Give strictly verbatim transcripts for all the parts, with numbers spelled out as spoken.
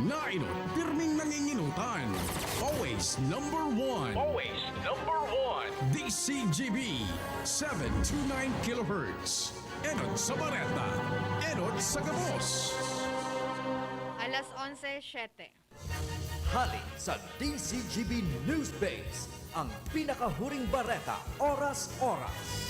Nainot, pirming nanginginutan. Always number one. Always number one. D C G B, seven two nine kilohertz. Enot sa Bareta, enot sa gabos. Alas onse siyete. Hali sa D C G B News Base, ang pinakahuring bareta, oras-oras.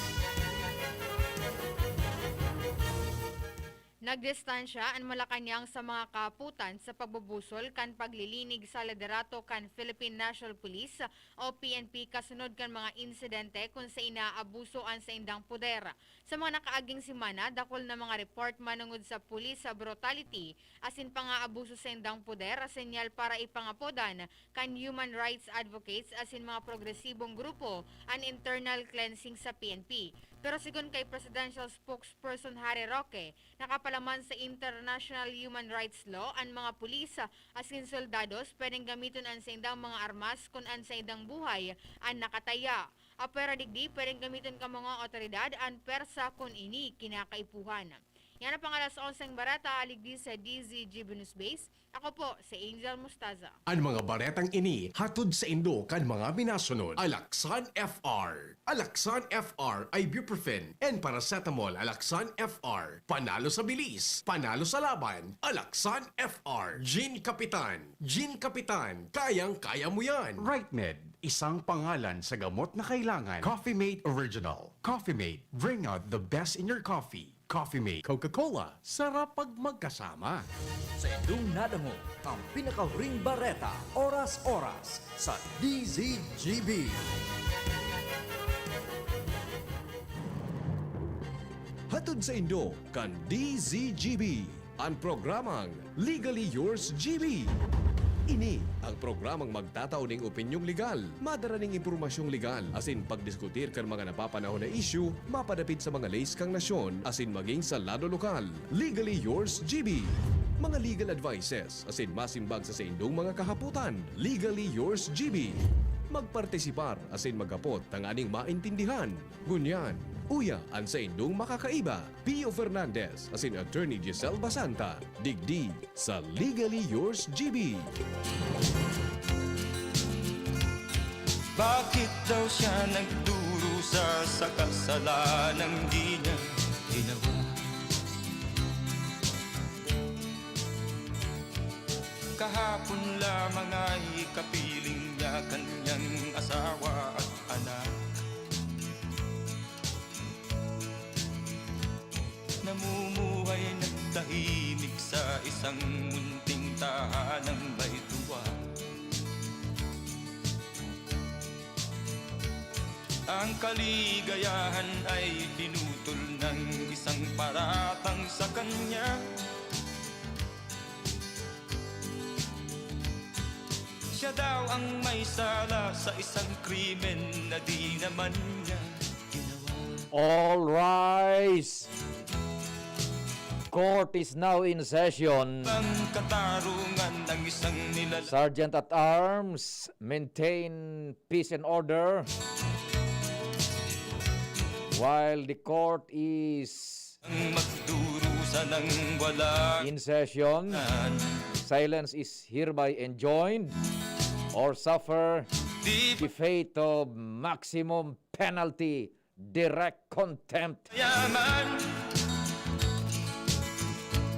Nagdistansya an Malacañang sa mga kahapotan sa pagbubusol kan paglilinig sa liderato kan Philippine National Police o P N P kasunod kan mga insidente kun sa inaabuso an saindang poder. Sa mga nakaaging semana, dakul na mga report manungod sa police brutality asin pang-aabuso saindang poder, senyal para ipangapodan kan human rights advocates asin mga progresibong grupo an internal cleansing sa P N P. Pero sigon kay Presidential Spokesperson Harry Roque, nakapalaman sa international human rights law an mga pulis asin soldados pwedeng gamiton an saindang mga armas kun an saindang buhay an nakataya. Apwera digdi, pwedeng gamiton kan mga awtoridad an pwersa kun ini kinakaipuhan. Yan ang pang alas onseng bareta, hali digdi sa D Z G B News Base. Ako po si Angel Mostaza. An mga baretang ini hatod saindo kan mga minasunod: Alaxan F R. Alaxan F R, ibuprofen and paracetamol. Alaxan F R, panalo sa bilis, panalo sa laban. Alaxan F R, Gin Kapitan. Gin Kapitan, kayang-kaya mo yan. Right Med, isang pangalan sa gamot na kailangan. Coffee Mate Original. Coffee Mate, bring out the best in your coffee. Coffee Mate. Coca-Cola, sarap pag magkasama. Saindong nadangog ang pinakahuring bareta, oras-oras, sa D Z G B. Hatod saindo kan D Z G B, an programang Legally Yours G B. Ini ang programang magtatao ning opinyong legal, madara ning impormasyong legal, asin pagdiskutir kan mga napapanahon na isyu mapadapit sa mga leis kan nasyon asin maging sa lado lokal. Legally Yours G B. Mga legal advices asin masimbag sa saindong mga kahapotan. Legally Yours G B. Magpartisipar asin maghapot tanganing maintindihan. Ngunyan, uya an saindong makakaiba, Pio Fernandez asin Attorney Giselle Basanta, digdi sa Legally Yours G B. Bakit daw siya nagdurusa sa kasalanang di niya ginawa? Kahapon lamang ay kapiling niya kanyang asawa at anak. Namumuhay na tahimik sa isang munting tahanang may tuwa. Ang kaligayahan ay pinutol ng isang paratang sa kanya. Siya daw ang may sala sa isang krimen na di naman niya ginawa. All rise. Court is now in session. Ang katarungan ng isang nilala- Sergeant at Arms, maintain peace and order. While the court is Ang magdurusa ng walang in session, silence is hereby enjoined or suffer the fate of maximum penalty, direct contempt. Yaman.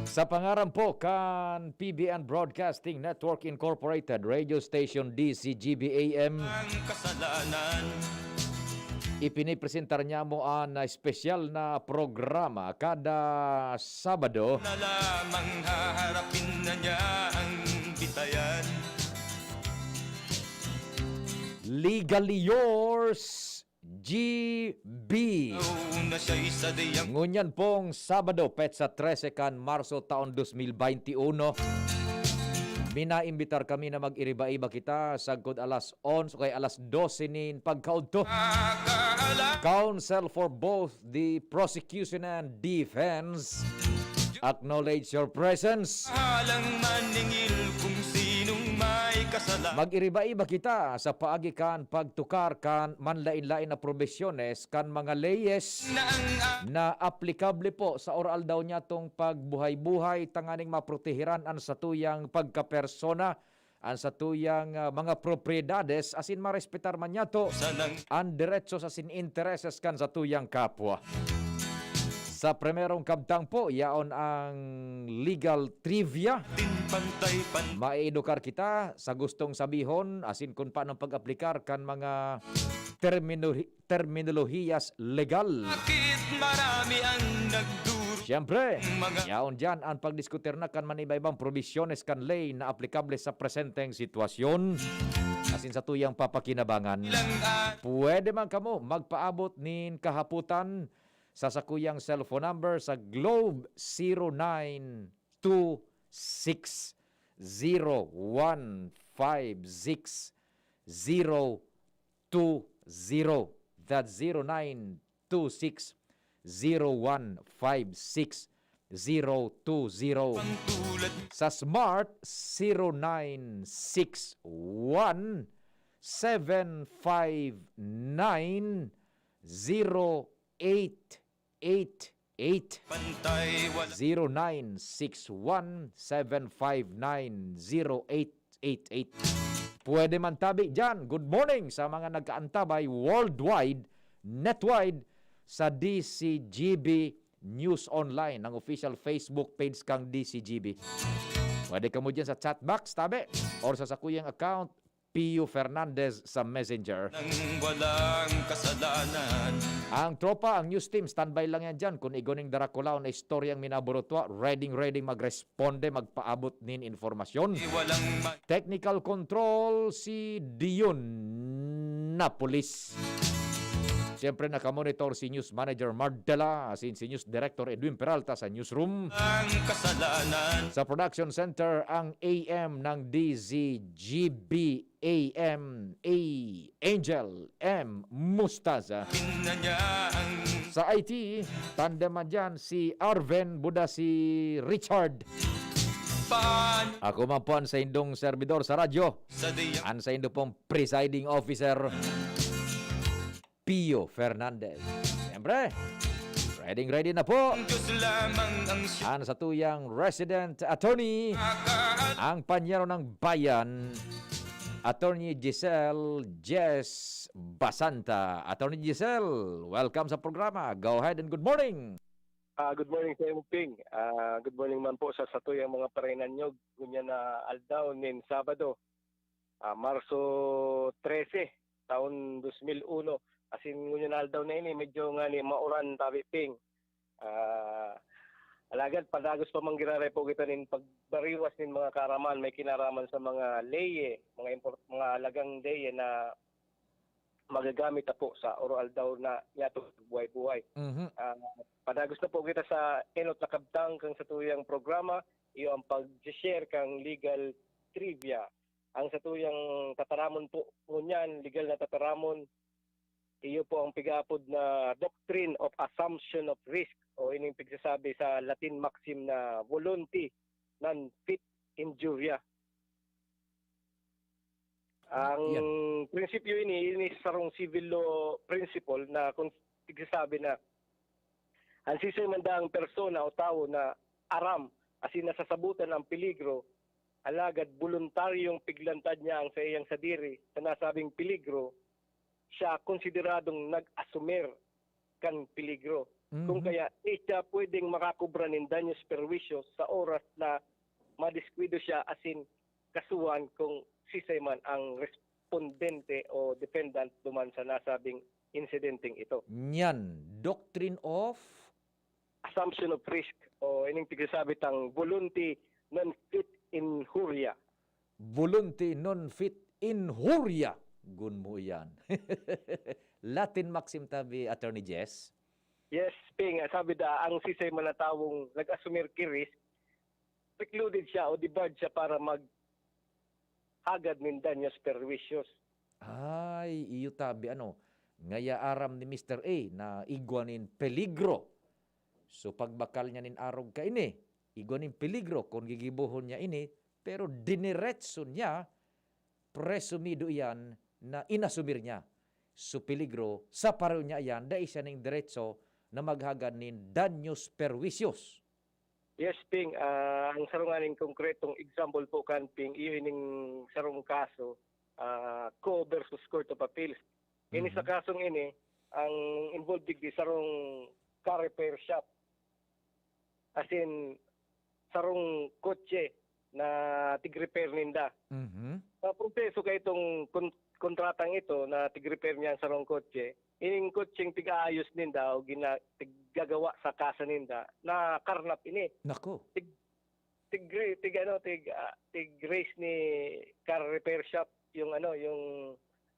Sa pangaran po kan P B N Broadcasting Network Incorporated, Radio Station D C G B A M, ang kasalanan. Ipinipresentar niamo an espesyal na programa kada Sabado. Na lamang haharapin na niya ang bitayan. Legally Yours, G B. Nauna siya'y sa diyang Ngunyan pong Sabado, petsa trese kan Marso, taon dos mil baynte uno. Minaimbitar kami na mag-iriba-iba kita sagkod alas onse o kay alas dose nin pagkaudto. Counsel for both the prosecution and defense acknowledge your presence. Halang maningil kung sinong may kasalanan. Mag-iriba-iba kita sa paagi kan pagtukar kan manlain-lain na probisyones kan mga leyes na aplikable po sa oral daw niyatong pagbuhay-buhay tanganing maprotehiran an satuyang pagkapersona, an satuyang, ah, mga propiedades asin marespetar man niyato an derechos asin intereses kan satuyang kapwa. Sa primerong kabtang po, yaon ang legal trivia. Maiedukar kita sa gustong sabihon asin kun paano pag-aplikar kan mga termino-, terminolohiyas legal. Bakit marami ang nagduro Siyempre, mga yaon diyan ang pagdiskutir na kan manibaibang probisyones kan ley na aplikable sa presenteng sitwasyon asin sa tuyang papakinabangan. Lang a- Pwede man kamo magpaabot nin kahapotan sa sakuyang cellphone number sa Globe, zero nine two six zero one five six zero two zero. That's zero nine two six zero one five six zero two zero. Sa Smart, zero nine six one seven five nine zero eight eight eight. Pantay wala. Zero nine six one seven five nine zero eight eight eight. Pwede man tabi dyan. Good morning sa mga nagkaantabay worldwide, netwide, sa D C G B News Online, ang official Facebook page kang D C G B. Pwede kamo dyan sa chat box, tabi, or sa sakuyang account, Pio Fernandez sa Messenger. Nang walang kasalanan. Ang tropa, ang news team, standby lang yan dyan. Kung igwa ning darakulaw na istoryang minaburutwa, ready, ready magresponde, magpaabot nin informasyon. Di walang ma- Technical control, si Dion Napolis. Siyempre, nakamonitor si News Manager Mardela, asin si News Director Edwin Peralta sa newsroom. Ang kasalanan. Sa production center, ang A M ng D Z G B A M A, Angel M Mustaza. Pina niya ang Sa I T, tandem man dyan si Arven Buda, si Richard. Paano Ako man po ang saindong servidor sa radyo. Sa diyang Ang saindo pong presiding officer, Pio Fernandez. Siyempre, ready, ready na po. Diyos lamang ang siya. Ang satuyang resident attorney, Kakaan. Ang panyero ng bayan, Attorney Giselle Jess Basanta. Attorney Giselle, welcome sa programa. Go ahead and good morning. Ah, good morning sa imo, Ping. Ah, good morning man po sa satuyang mga parinanyog ngunyan na aldaw nin Sabado, ah, Marso trese, taon dos mil uno. Asin ngunyan na aldaw na ini, medyo ngani mauran, tabi, Ping. Ah, alagad padagos pa man giraray po kita nin pagbariwas nin mga kaaraman, may kinaraman sa mga leye, mga import-, mga halagang leye na magagamit ta po sa oro-aldaw na niyato buhay-buhay. Mhm. Ah, padagos na po kita sa enot na kabtang kan satuyang programa, iyo ang pag-share kan legal trivia. Ang satuyang tataramon po ngunyan, legal na tataramon, iyo po ang pig-aapod na doctrine of assumption of risk o ining pigsasabi sa Latin maxim na volunti non fit injuria. Ang Yan. Prinsipyo ini, ini sarong civil law principle na kung pigsasabi na ang siisay man daang persona o tawo na aram asin nasasabotan ang peligro, alagad boluntaryong piglantad niya ang saiyang sadiri sa nasabing peligro, siya konsideradong nag-asumir kan peligro. Mhm. Kung kaya, di siya pwedeng makakobra nin daños perjuicios sa oras na madiskuido siya asin kasuhan kung sisay man ang respondente o defendant duman sa nasabing insidenteng ito. Nyan, doctrine of Assumption of risk o ining pigsasabi tang volunti non fit injuria. Volunti non fit injuria. Gun mo yan. Latin maxim tabi, Attorney Jess? Yes, Ping. Sabi da, ang sisay man na tawong nag-asumir ki risk, precluded siya o debarred siya para maghagad nin daños perjuicios. Ay, iyo tabi, ano, ngaya aram ni Mister A na igwa nin peligro. So, pagbakal niya nin arog kaini, igwa nin peligro kun gigibohon niya ini, pero diniretso niya presumido iyan na inasumir niya. So, peligro, sa pareho niya iyan, dai siya ning derecho na maghagad nin daños perjuicios. Yes, Ping. Ah, ang sarong nganing konkretong example po kan Ping, iyo ining sarong kaso, ah, Co versus Court of Appeals. Ini sa Mhm. kasong ini, ang involved digdi sarong car repair shop. As in, sarong kotse na tig-repair ninda. Mhm. Sa proseso kaitong kon-, kontratang ito na tig-repair niya ang sarong kotse, ining kotseng tig-aayos ninda o gina-, tiggagawa sa kasa ninda, nakarnap ini. Nako. Tig-, tig-, tig-, ano, tig-, ah, tig-raise ni car repair shop yung, ano, yung,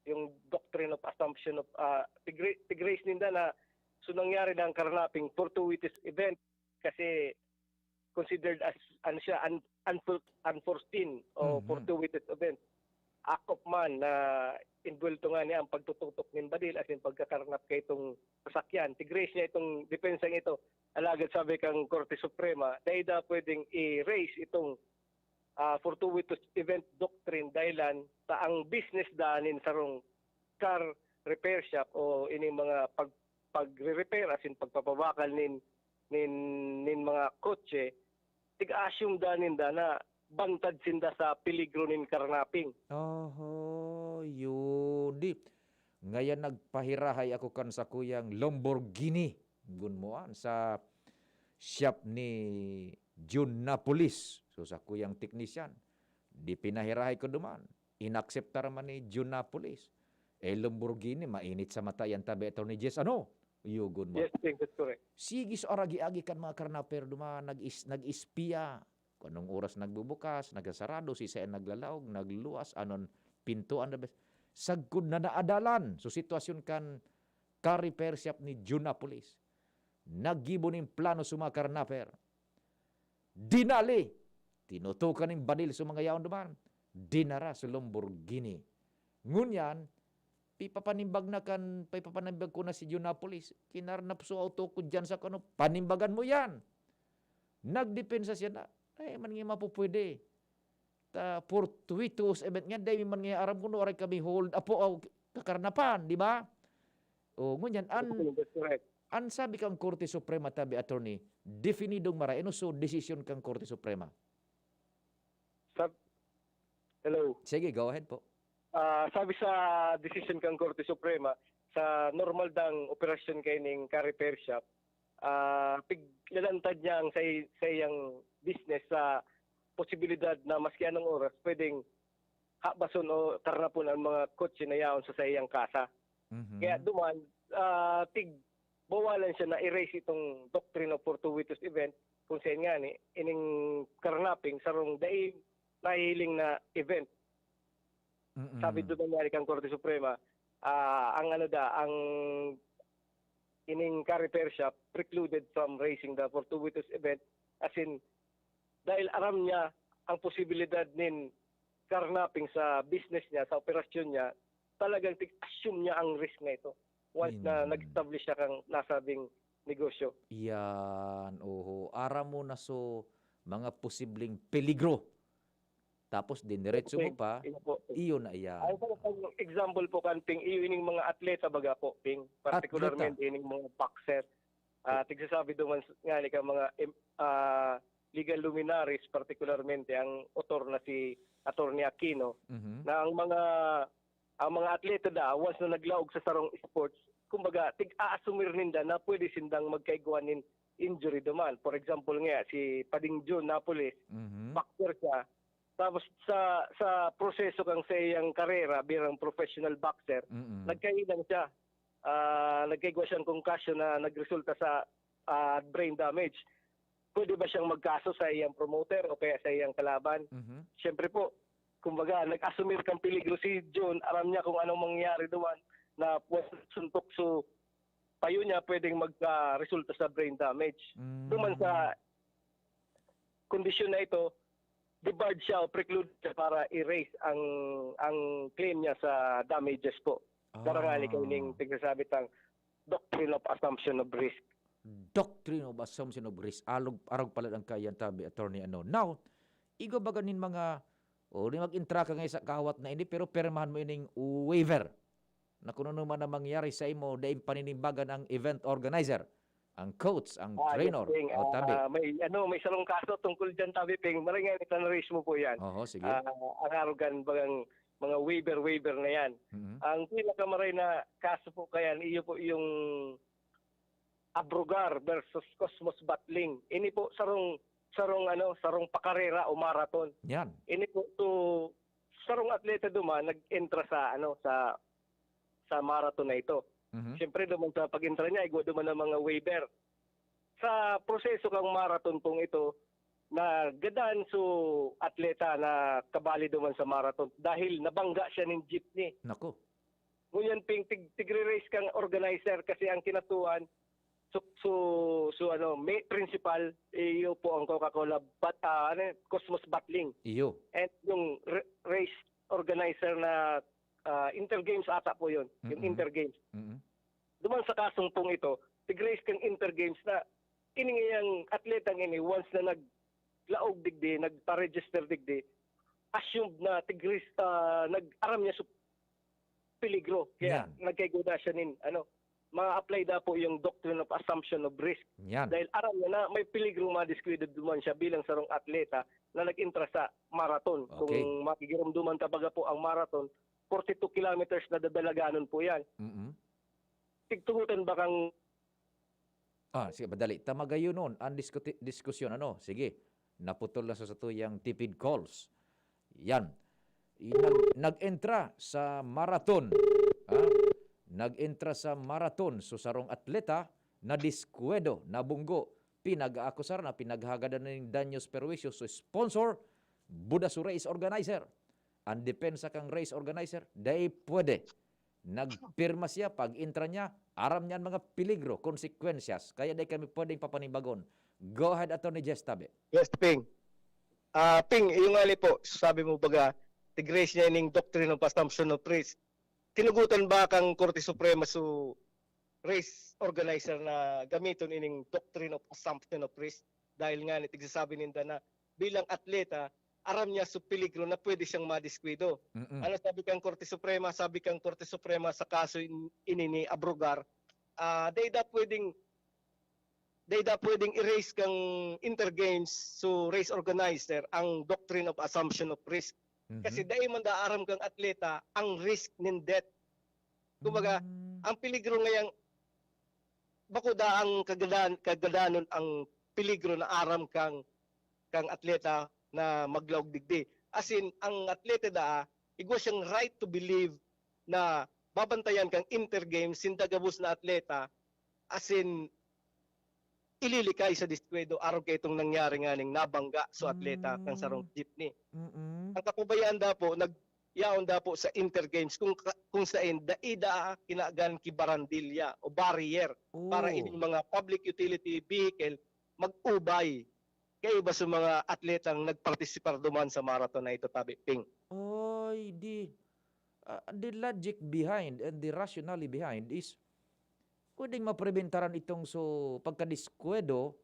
yung doctrine of assumption of, ah, tig-, tig-raise ninda na, so, nangyari na ang karnaping fortuitous event kasi considered as, ano siya, un-, unfor-, unforeseen o Mhm. fortuitous event. Act of man na inbuwelto nga niya ang pagtututok nin badil, as in pagkakarnap kaitong sasakyan. Tig-raise niya itong depensang ito. Alagad sabi kang Korte Suprema, dai da pwedeng i-raise itong, ah, fortuitous event doctrine dahilan ta ang business da nin sarong car repair shop o ining mga pag-, pagre-repair, as in pagpapabakal nin, nin, nin mga kotse, tig-assume da ninda na bantad sinda sa peligro nin karnaping. Oho, yun. Di, ngayon nagpahirahay ako kan sakuyang Lamborghini. Gunmoan sa shop ni Jun Napolis. So, sakuyang teknisyan. Di pinahirahay ko duman. Inakseptar man ni Jun Napolis. Eh, Lamborghini, mainit sa mata yan tabi, Attorney Jess. Ano? Yugon mo. Yes, Ping, that's correct. Sige, so aragi-agi kan mga karnaper duman, nag-is-, nag-espiya. Kung anong oras nagbubukas, nagsasarado, si saan naglalaog, nagluwas, anon pintuan na bes-, sagkod na naadalan. So, sitwasyon kan car repair shop ni Jun Napolis. Naggibo nin plano sa mga karnaper. Dinali! Tinutukan nin badil sa mga yaon duman. Dinara sa Lamborghini. Ngunyan, pipapanimbag na kan, pipapanimbag ko na si Jun Napolis. Kinarnap so auto ko dyan sa kano. Panimbagan mo yan! Nagdepensa siya na, "Ay, man nga mapupwede. Ta fortuitous event nga, dai man nga aram kuno aray kami hold up o kakarnapan, di ba?" O, ngunyan, an, That's correct. an sabi kang Korte Suprema, tabi, Attorney, definidong marahay. Ano so desisyon kang Korte Suprema? Sab-, hello? Sige, go ahead po. Ah, sabi sa desisyon kang Korte Suprema, sa normal dang operasyon kay ning car repair shop, ah, piglalantad niya ang say-, saiyang business sa posibilidad na maski anong oras pwedeng habason o karnapon ang mga kotse na yaon sa saiyang kasa. Mhm. Kaya duman, ah, tig-, bawalan siya na i-raise itong doctrine of fortuitous event, kung saan nga ni, ining karnaping sarong dai nahihiling na event. Mm-mm. Sabi duman nga ni kang Korte Suprema, ah, ang ano da, ang ining car repair shop precluded from raising the fortuitous event, as in, dahil aram niya ang posibilidad nin carnapping sa business niya, sa operasyon niya, talagang tig-assume niya ang risk na ito once na Yun. nag-establish siya kang nasabing negosyo. Yan, oho. Aram mo na so mga posibleng peligro. Tapos diniretso mo Ping, pa, iyo po. iyo na iyan. Ang isang example po kan Ping, iyo ining mga atleta baga po, Ping. Atleta. Particularmente ining mga boxer. Ah, tigsasabi duman s-, nga ni ka mga, em, ah, legal luminaries, particularmente ang author na si Attorney Aquino, Mhm. na ang mga, ang mga atleta da, once na naglaog sa sarong sports, kumbaga, tig-aasumir ninda na pwede sindang magkaigwa nin injury duman. For example nga, si Pading Jun Napoles, Mhm. boxer siya. Tapos sa, sa proseso kang sa iyang karera bilang professional boxer, Mm-mm. nagkahilang siya. Ah, nagkaigwa siyang concussion na nagresulta sa, ah, brain damage. Pwede ba siyang magkaso sa iyang promoter o kaya sa iyang kalaban? Mhm. Siyempre po, kumbaga, nag-asumir kang peligro si Jun, aram niya kung anong mangyayari duman na pwede suntok. So, payo niya pwedeng magka-resulta sa brain damage. Mm. Duman sa kondisyon na ito, debarred siya o precluded siya para i-raise ang, ang claim niya sa damages po. Ah. Darangani kayo ning pagsasabi tang doctrine of assumption of risk. Doctrine of assumption of risk. Alog, arog pala ang kaiyan tabi, Attorney, ano. Now, igwa baga nin mga O di mag-entra ka nga sa kahawat na ini, pero pirmahan mo ining waiver. Na kung ano man ang mangyari sa imo, dai paninimbagan ang event organizer, ang coach, ang Ah, yes, trainer. Ping. O, tabi. Ah, may, ano, may sarong kaso tungkol dyan, tabi, Ping. Maray nga, ito na-raise mo po yan. Oho, sige. Ah, ang arugan, bagang mga waiver-waiver na yan. Mhm. Ang pinakamaray na kaso po kayan, iyo po yung Abrogar versus Cosmos Battling. Ini po sarong sarong ano, sarong pakarera o marathon. Yan. Ini po to sarong atleta duman nag-entra sa ano sa sa marathon na ito. Mhm. Siyempre duman sa pag-entra niya, igwa duman ang mga waiver. Sa proseso kang marathon pong ito, nagadan so atleta na kabali duman sa marathon dahil nabangga siya nin jeepney. Nako. Ngunyan ping tig tigre-race kang organizer kasi ang kinatuan so, so, so ano, may principal iyo po ang Coca-Cola but ah, ano, Cosmos Bottling. Iyo. And yung r- race organizer na ah, Inter Games ata po yun. Yung Mm-mm. Inter Games. Mhm. Duman sa kasong pong ito, tig-race kang Inter Games na ini ngayang atletang ini, once na naglaog digdi, nagpa-register digdi, assumed na tig-race, ah, nag-aram niya sa peligro. Kaya Yan. nagkaigo na siya nin, ano, ma-apply na po yung doctrine of assumption of risk. Yan. Dahil aram niya na may peligro madiskwidad duman siya bilang sarong atleta na nag-entra sa marathon. Okay. Kung makikirumduman ka baga po ang marathon, forty-two kilometers na dadalaganon po yan. Mhm. Tigtugutan ba kang Ah, sige, madali. Ta magayon nun, ang diskuti- diskusyon, ano? Sige, naputol na sa satuyang tipid calls. Yan. I- nag- nag-entra sa marathon. Ha? Nag-entra sa marathon. So, sarong atleta, na diskuwedo, nabunggo, pinag-aakusar na, pinaghagadan ning danyos perwisyo. So, sponsor, buda so race organizer. Ang depensa kang race organizer, dai pwede. Nagpirma siya, pag-intra niya, aram niya ang mga peligro, konsekwensyas, kaya dai kami pwedeng papanibagon. Go ahead, Attorney Jess Tabe. Yes, Ping. Ah, Ping, iyo nga ni po, sabi mo baga, tig-race niya ining doctrine of assumption of risk. Tinugutan ba kang Korte Suprema su race organizer na gamiton ining doctrine of assumption of risk? Dahil nga ni tigsasabi ninda na bilang atleta, aram niya su peligro na pwede siyang madiskwido. Mm-mm. Ano sabi kang Korte Suprema? Sabi kang Korte Suprema sa kaso in- ini ni Abrogar, ah, dai da pwedeng dai da pwedeng i-race kang Inter Games so race organizer ang doctrine of assumption of risk. Mhm. Kasi dai man da aram kang atleta ang risk nin death. Kumbaga, Mm. ang peligro ngayang bako da ang kagadan, kagadanon ang peligro na aram kang kang atleta na maglaog digdi. As in, ang atleta daa, igwa siyang right to believe na babantayan kang Inter Games, sinda gabos na atleta, as in, ililikay sa diskwedo arog kay itong nangyari nga ning nabangga so atleta Mm. kang sarong jeepney. Mm-mm. Ang kapabayaan dapo, nag yaon dapo sa Inter Games kung ka- kung sain dai da kinagan ki barandilya o barrier para Oh. ining mga public utility vehicle mag-ubay kaiba sa mga atletang nagpartisipar duman sa marathon na ito, Tabi Ping. Ay, di, ah, the logic behind and the rationale behind is pwedeng mapreventaran itong so pagkadiskwado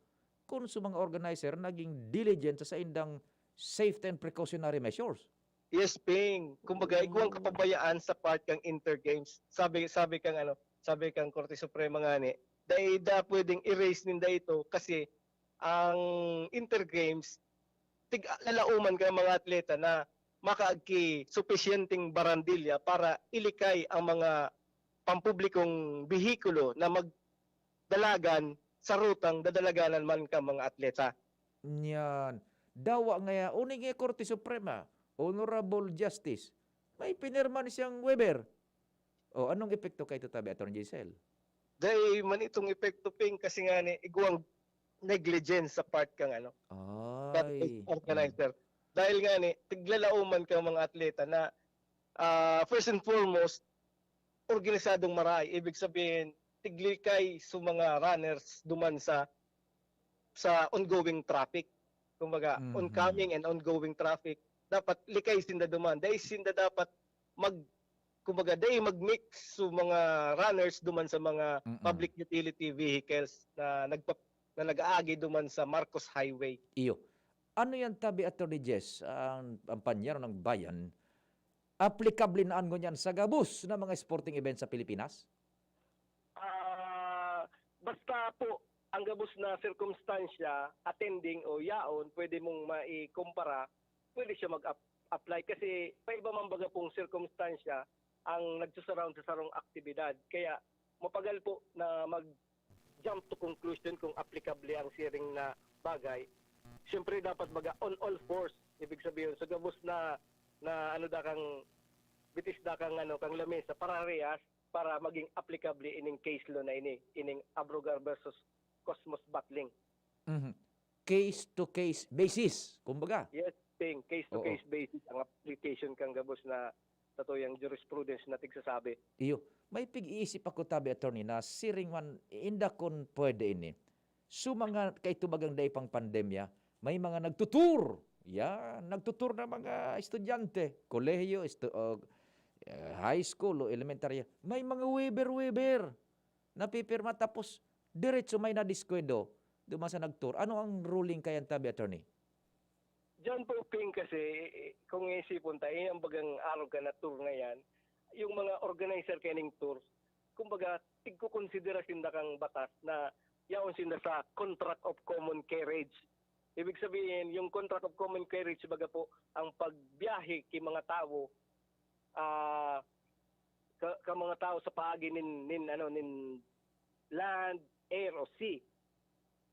kung so mga organizer naging diligent sa saindang safety and precautionary measures. Yes, Ping. Kumbaga, igwang kapabayaan sa part kang Inter Games. Sabi sabi kang ano, sabi kang Korte Suprema ngani, dai da pwedeng i-race ninda ito kasi ang Inter Games tig lalauman kang mga atleta na makaagki supisyenteng barandilya para ilikay ang mga pampublikong behikulo na magdalagan sa rutang dadalaganan man kang mga atleta. Niyan. Dawa ngaya, uni nga Korte Suprema, Honorable Justice, may pinirma ni siyang waiver. O, anong epekto kay Tabi, Attorney Giselle? Dahil man itong epekto, Ping, kasi nga ni igwang negligence sa part kang ano, that Ay. organizer. Dahil nga ni, tiglalauman kang mga atleta na ah, first and foremost, organisadong marahay. Ibig sabihin, tiglikay sa mga runners duman sa sa ongoing traffic. Kumbaga, Mhm. oncoming and ongoing traffic, dapat likay sinda duman. Dai sinda dapat mag kumbaga, dai mag-mix sa mga runners duman sa mga Mm-mm. public utility vehicles na nagpa, na nag-aagi duman sa Marcos Highway. Iyo. Ano yan tabi, Attorney Jess, ang, ang panyero ng bayan, aplikable na an ngunyan sa gabos na mga sporting event sa Pilipinas? Ah, basta po, ang gabos na sirkumstansya, attending o yaon, pwede mong maikumpara, pwede siya mag-ap-, apply. Kasi pa iba man baga pong sirkumstansya ang nagsusurround sa sarong aktibidad. Kaya mapagal po na mag-jump to conclusion kung applicable ang siring na bagay. Siyempre, dapat baga on all fours. Ibig sabihin, sa gabos na, na ano da kang, bitis da kang, ano, kang lamesa, pararehas para maging applicable ining case law na ini, ining Abrogar versus Cosmos Bottling. Mhm. Case to case basis, kumbaga. Yes, Ping. Case to Oo. case basis ang application kang gabos na satuyang jurisprudence na tigsasabi. Iyo. May pig-iisip ako tabi, attorney, na siring man, inda kun pwede ini. So, mga kaitubagang dai pang pandemya, may mga nagtutur. Yan, nagtutur na mga estudyante, kolehiyo, estu-, o, eh, high school o elementarya. May mga waiver-waiver. Napipirma, tapos diretso may nadiskwento duman sa nag-tour. Ano ang ruling kayan tabi, attorney? Diyan po, Ping, kasi, eh, kung iisipon ta, eh, ang bagang arog ka na tour na yan, yung mga organizer kaining tour, kumbaga, tigkukonsidera sinda kang batas na yaon sinda sa contract of common carriage. Ibig sabihin, yung contract of common carriage, baga po, ang pagbiyahe ki mga tawo, ah, ka, ka mga tawo sa paagi nin, nin, ano, nin land, air, o sea.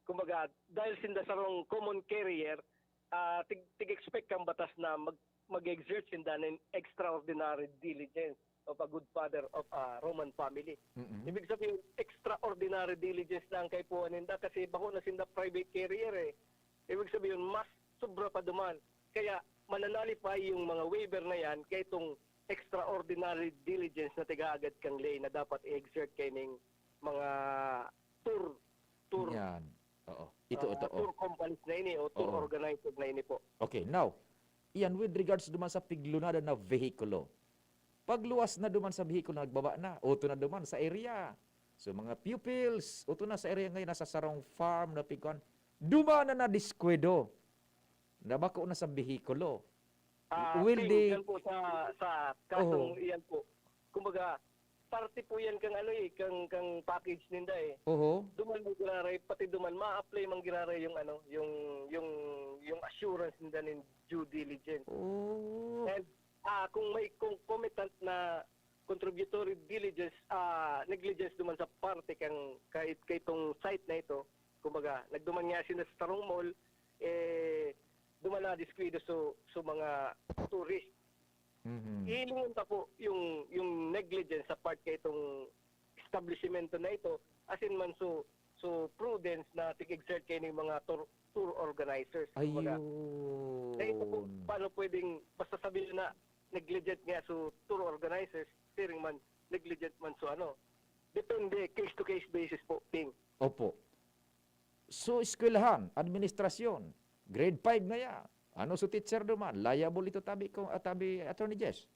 Kumbaga, dahil sinda sarong common carrier, ah, tig-, tig-expect kang batas na mag-, mag-exert sinda nin extraordinary diligence of a good father of a Roman family. Mm-mm. Ibig sabihin, extraordinary diligence na ang kaipuhan ninda kasi bako na sinda private carrier eh. Ibig sabihin, mas sobra pa duman. Kaya mananalipay yung mga waiver na yan kay itong extraordinary diligence na tigaagad kang ley na dapat i-exert kaining mga tour, tour, Yan. Oo. Ito, ah, ito, oh. tour companies na ini o tour Oo. organizer na ini po. Okay, now, iyan with regards duman sa piglunada na vehikulo. Pagluwas na duman sa vehikulo, nagbaba na, oto na duman sa area. So, mga pupils, oto na sa area ngayon, nasa sarong farm na pigkuan. Duman na nadiskwento. Nabako na sa behikulo. Ah, Will Ping, the yan po sa, sa kasong Oho. iyan po. Kumbaga, parte po yan kang ano eh, kang, kang package ninda eh. Oho. Duman man giraray, pati duman, ma-apply man giraray yung ano, yung, yung, yung assurance ninda nin due diligence. Oh. And, ah, kung may concomitant na contributory diligence, ah, negligence duman sa parte kang, kay, kay itong site na ito, kumbaga, nagduman nga sinda sa sarong mall, eh, duman na diskuido so, so mga tourist. Mhm. Hihilingon ta po yung, yung negligence sa part kay itong establishmento na ito, asin man so, so prudence na tig-exert kaining mga tour, tour organizers. Kumbaga, Ayun. kaya ito po, paano pwedeng basta sabihin na negligent nga so tour organizers, siring man, negligent man so ano. Depende, case to case basis po, Ping. Opo. So, eskwelahan, administrasyon, grade five na ya. Ano so teacher duman? Liable ito tabi ko, ah, tabi, Attorney Jess?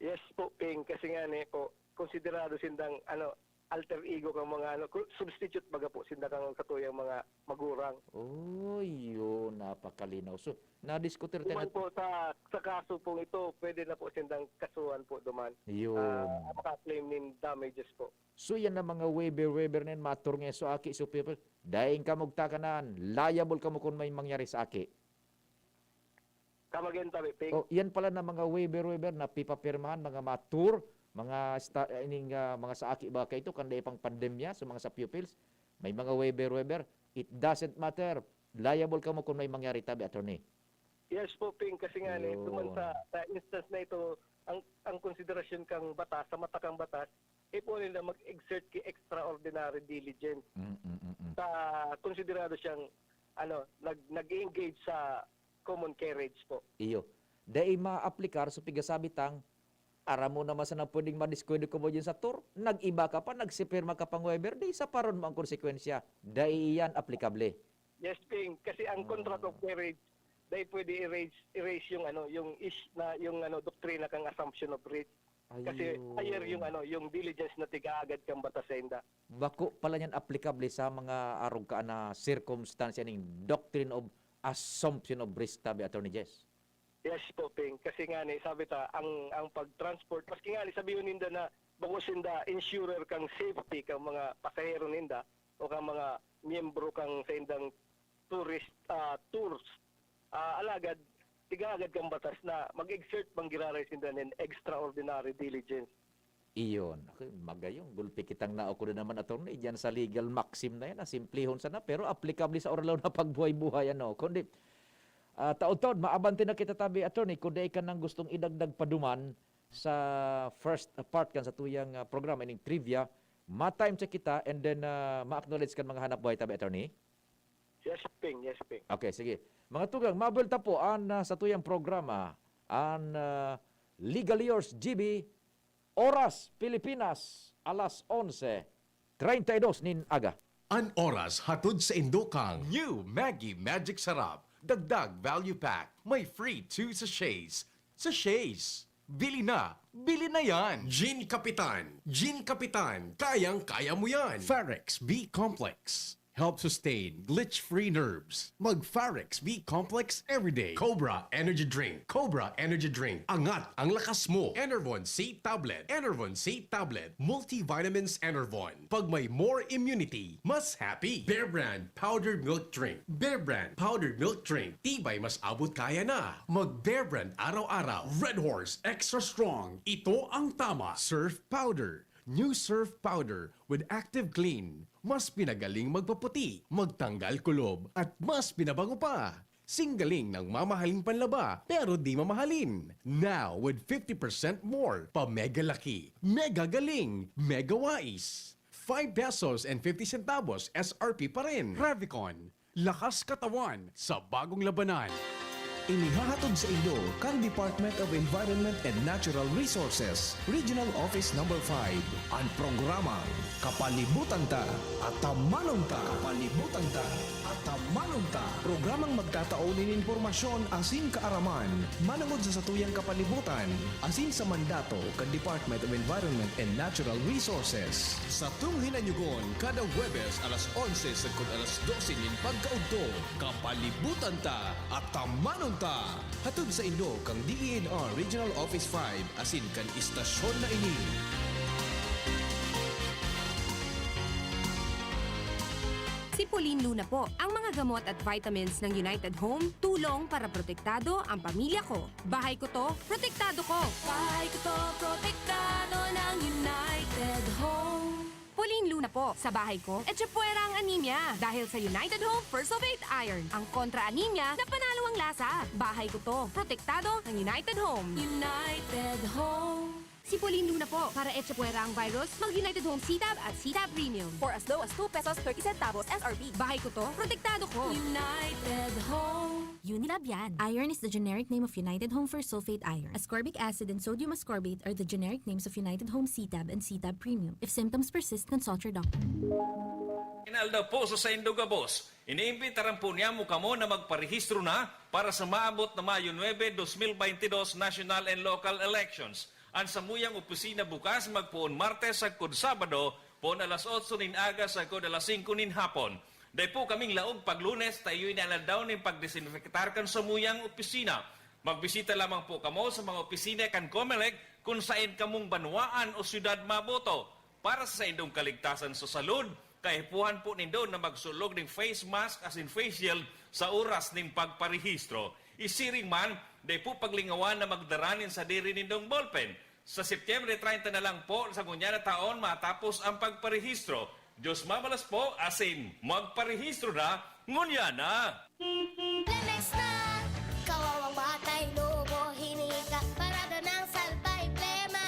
Yes po, Ping. Kasi nga ni po, konsiderado sindang, ano, alter ego kang mga, ano, ku-, substitute baga po sinda kang katuyang mga magurang. Oh, yun, napakalinaw. So, nadiskutir Duman tayo po sa, sa kaso pong ito, pwede na po sindang kasuhan po duman. Yun. Ah, maka-claim nin damages po. So, yan ang mga waiver-waiver na yan, matur nga so aki, so people. Daing kamo takanan, liable kamo kung may mangyari sa aki. Come again, Tabi Ping. Oh, yan pala na mga waiver-waiver na pipapirmahan, mga matur, mga sta-, ining, ah, mga sa aki ba kaito, kan dai pang pandemya, so mga sa pupils, may mga waiver-waiver. It doesn't matter. Liable kamo kung may mangyari, tabi, attorney. Yes po, Ping, kasi nga ni, Yun. duman sa, sa instance na ito, ang, ang konsiderasyon kang batas, sa mata kang batas, ipo nila mag-exert ki extraordinary diligence. Mm, mm, mm, mm. Sa konsiderado siyang, ano, nag-, nag-engage sa common carriage po. Iyo. Dai maaplikar sa pigasabi tang, aram mo naman sana pwedeng madiskwento ka mo dyan sa tour. Nag-iba ka pa, nagsipirma ka pang waiver, di sa paron mo ang konsekwensya. Dai iyan aplikable. Yes, Ping. Kasi ang contract of Ah. carriage, dai pwede erase, erase yung, ano, yung is-, na, yung, ano, doktrina kang assumption of risk. Kasi Ayun. higher yung, ano, yung diligence na tigaagad kang batas sa inda. Bako pala niyan aplikable sa mga arog ka na sirkumstansya ning doctrine of assumption of risk tabi, Attorney Jess. Yes po, Ping. Kasi nga ni, sabi ta, ang, ang pag-transport, maski nga ni, sabihin ninda na bako sinda insurer kang safety kang mga pasahero ninda o kang mga miyembro kang sa indang tourist ah, tours. Ah, alagad, tigagad kang batas na mag-exert bang giraray sinda nin extraordinary diligence. Iyon. Ako, magayong gulpi kitang naokuda naman, attorney, diyan sa legal maxim na yan, ah, simplihon sana, pero aplikable sa orlaw na pagbuhay-buhay, ano. Kundi, ah, taod-taod, maabante na kita tabi, attorney, kung dai ka nang gustong idagdag pa duman sa first part kan sa tuyang ah, programa, ining trivia, ma-time check kita, and then ah, ma-acknowledge kan mga hanap buhay tabi, attorney. Yes, Ping. Yes, Ping. Okay, sige. Mga tugang, mabel ta po an ah, sa tuyang programa, an ah, Legal Yours G B, Oras Pilipinas, alas onse treinta y dos nin aga. An oras hatod sa indo kang New Maggi Magic Sarap, Dagdag Value Pack, may free two sachets. Sachets! Bili na! Bili na yan! Gin Kapitan! Gin Kapitan! Kayang-kaya mo yan! Farex B Complex. Help sustain glitch-free nerves. Mag Farex B Complex everyday. Cobra Energy Drink. Cobra Energy Drink. Angat ang lakas mo. Enervon C Tablet. Enervon C Tablet. Multivitamins Enervon. Pag may more immunity, mas happy. Bear Brand Powdered Milk Drink. Bear Brand Powdered Milk Drink. Tibay mas abot kaya na. Mag Bear Brand araw-araw. Red Horse Extra Strong. Ito ang tama. Surf Powder. New Surf Powder with Active Clean. Mas pinagaling magpaputi, magtanggal kulob, at mas pinabango pa. Singgaling ng mamahaling panlaba, pero di mamahalin. Now, with fifty percent more, pa mega laki, mega galing, mega wais. Five pesos and fifty centavos S R P pa rin. Revicon, lakas katawan sa bagong labanan. Inihahatod sa inyo kan Department of Environment and Natural Resources, Regional Office Number five, an programang Kapalibutan Ta, Atamanon Ta. Kapalibutan Ta, Atamanon Ta. Programang magtatao nin impormasyon asin kaaraman manongod sa satuyang kapalibutan asin sa mandato kan Department of Environment and Natural Resources. Satong hinanyugon kada Huwebes alas onse sagkod alas dose nin pagkaudto, Kapalibutan Ta, Atamanon Ta. Hatod sa inyo kan D E N R Regional Office five asin kan istasyon na ini. Si Pauline Luna po. Ang mga gamot at vitamins ng United Home, tulong para protektado ang pamilya ko. Bahay ko to, protektado ko. Bahay ko to, protektado ng United Home. Pauline Luna po. Sa bahay ko, etchepuera ang anemia dahil sa United Home First of Eight Iron. Ang kontra anemia na panalo ang lasa. Bahay ko to, protektado ng United Home. United Home. Si Pauline Luna po. Para etchepuera ang virus, mag United Home C-Tab at C-Tab Premium for as low as two pesos thirty centavos S R P. Bahay ko to, protektado ko. United Home. Unilab yan. Iron is the generic name of United Home for sulfate iron. Ascorbic acid and sodium ascorbate are the generic names of United Home C-Tab and C-Tab Premium. If symptoms persist, consult your doctor. Inaldaw po sa saindo gabos. Iniimbitaran po niyamo kamo na magparehistro na para sa maabot na Mayo nuebe, dos mil baynte dos National and Local Elections. An samuyang opisina bukas magpoon Martes sagkod Sabado, poon alas otso nin aga sagkod alas singko nin hapon. Dai po kaming laog pag Lunes ta iyo ini an aldaw nin pagdesinfektar kan samuyang opisina. Magbisita lamang po kamo sa mga opisina kan Comelec kun saen kamong banwaan o syudad maboto. Para sa saindong kaligtasan sa salud, kaipuhan po nindo na magsulog ning face mask asin face shield sa oras ning pagparehistro. Isiring man, dai po paglingawan na magdara nin sadiri nindong ballpen. Sa Setyembre treinta na lang po sa ngunyan na taon matapos ang pagparehistro. Diyos mabalos po, asin magparehistro na ngunyan na! Clemex na! Kawawang batay, lobo, hinika, parada ng salbay, plema.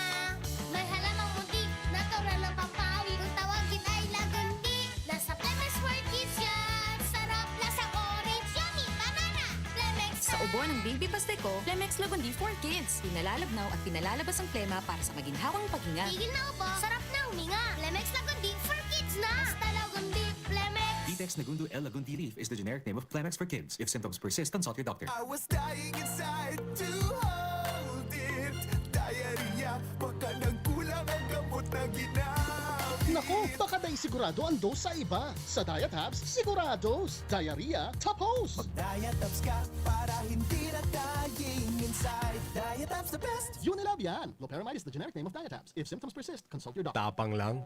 May halamang munti, natural ng pampawi. Kung tawagin ay lagundi, nasa Clemex for Kids yan. Sarap, lasang orange, yummy, banana. Clemex Sa ubo ng baby Pasteco, Clemex Lagundi for Kids. Pinalalabnaw at pinalalabas ang plema para sa maginhawang paghinga. Tigil na ubo, sarap na huminga. Clemex Lagundi for Kids na. Basta Lagundi, Clemex. Detex Nagundu L Lagundi leaf is the generic name of Clemex for kids. If symptoms persist, consult your doctor. I was dying inside to hold it. Diarrhea, baka nagkulang ang gamot na ginamit. Oh, baka dai sigurado ang dose sa iba. Sa Diatabs, sigurados. Diarrhea, tapos! Mag-Diatabs ka para hindi na dying inside. Diatabs the best! Unilab yan! Loperamide is the generic name of Diatabs. If symptoms persist, consult your doctor. Tapang lang?